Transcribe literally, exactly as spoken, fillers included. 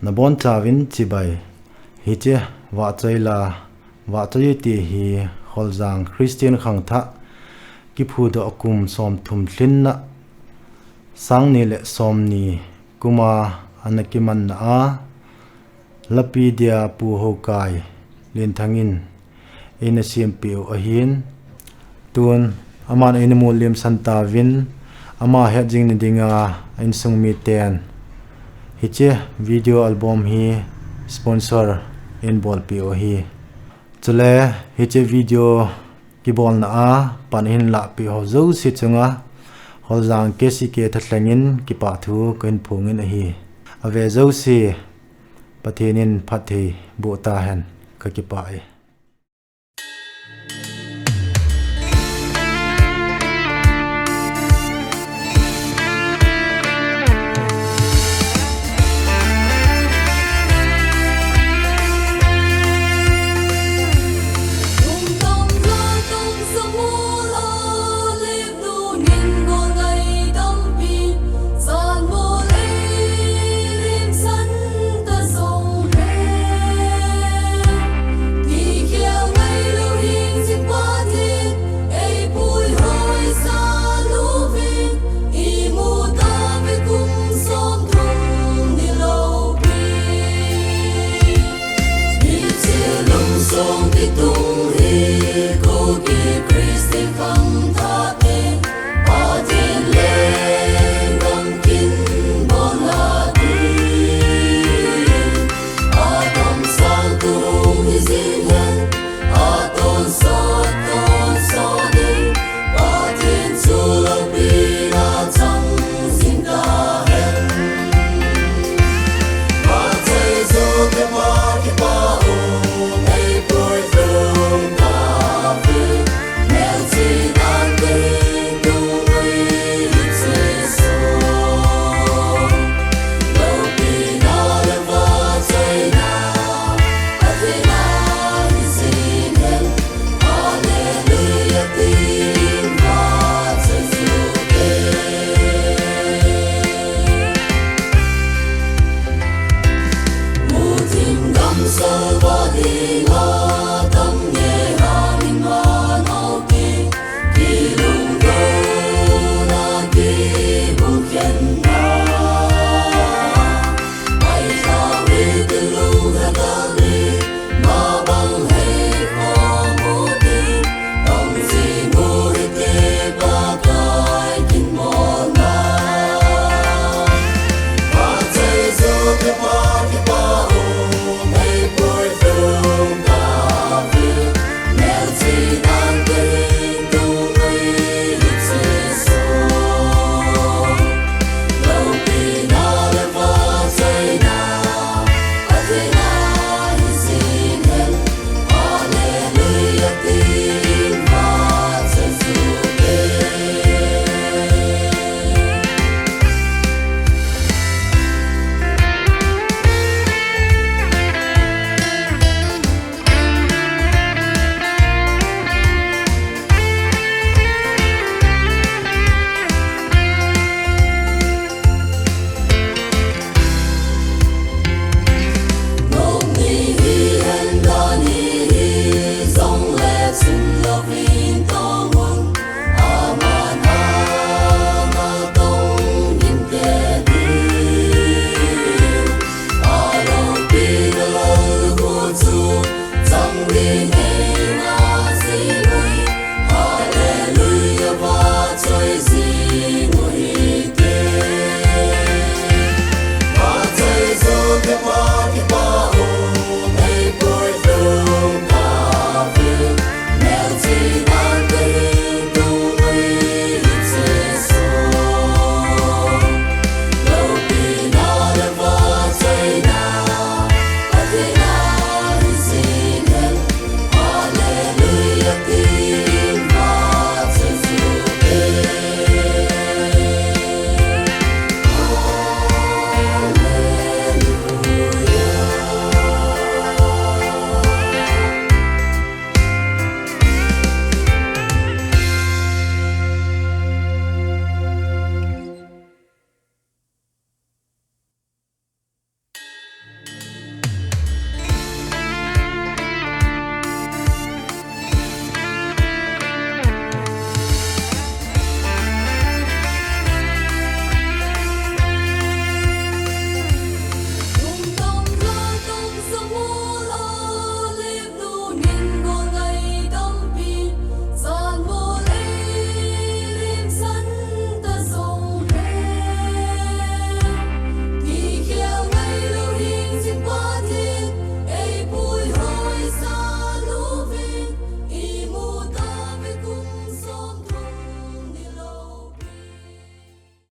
Nabonchauvin chibai. Hiche vahchoi la, vahchoi ti hi Kholjang Christian khangthah kiphudoh kum somthum lhinna, sangni le somni kuma ana kimanna a, Lapidia Pu Houkai Lenthang in eina sempeh u ahin, tun aman eina molhemsan tauvin, ama hetjing nadinga insung miten hiche video album hi sponsor eibolpeh u ahi. Chule hiche video kibolna a pan ahin lahpeh ho jouse chunga Kholjang K C K thalheng in kipah thu kahin phongin ahi. Ave jouse Pathen in phatthei boh tahen, kakipah e.